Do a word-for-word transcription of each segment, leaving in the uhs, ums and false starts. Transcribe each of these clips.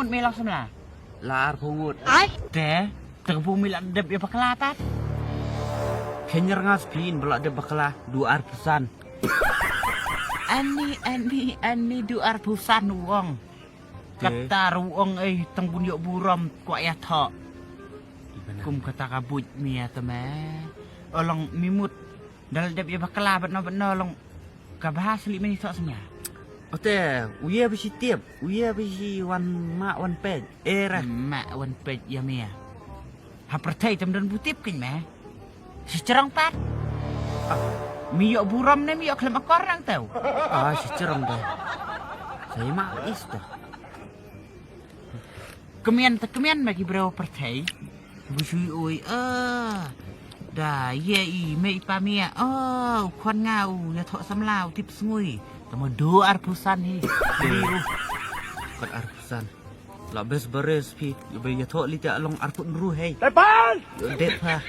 Me long samla. La arphew ngut. Te, te ka bu me la dep ïa bakla tat. Khein rngas phin ba la dep bakla, du arphew san. Ani, ani, ani du arphew san u ong. Te. Kata u ong ei tang bun ïoh burom kwah ïa thoh. Kum kata ka buit me ïa te me. Olong mimut. Dal dep ïa bakla bat no bat no long. Ka bha sli me ni thoh sngewbha. Ote, u ïa ba shi tip, u ïa ba shi wan ma wan pej. Era. Ma wan pej ïa me. Ha pyrthei tam don bu tip kein me. Shi chrong pat. Ah, mi ïoh burom ne mi ïoh khlem akor nang teu. Ah, shi chrong de. Sai ma is to. Kemian te kemian ma ki breu pyrthei. Bu shui oi, ah. Da, ye i, me i pa mia. Oh, u khon nga u, ïa thoh samla u tip sngui. Tamo du arphew san hi. Beli u. Kat arphew san. La bes beres phi, ïa ba ïa thoh li ta long arphew ru hei. Tepan! Ïa det pha.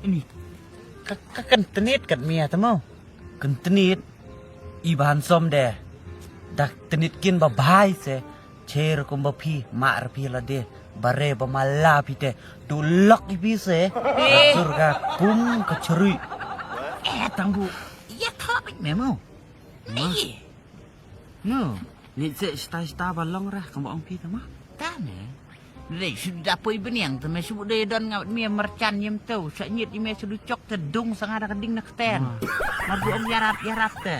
Ini. Ka, ka kan tenit kat mia tamo. Kan tenit. I ba hansom de. Dak tenit kin ba bai se. Cher kum ba phi, ma ra phi la de. Bare ba mala phi te. Du lok i phi se. Ka surga kum ka cherui. Eh, tang bu. Ïa thoh bik me mo. Ni. No. Ni se sta sta ba long ra, kam ba ong phi ta ma. Ta me. Dei, shu da poi bniang te me shu dei don ngat me merchan yem teu. Sa nyit i me shu du chok te dung sanga da ka ding na kten. Mar bu ong ïarap, ïarap te.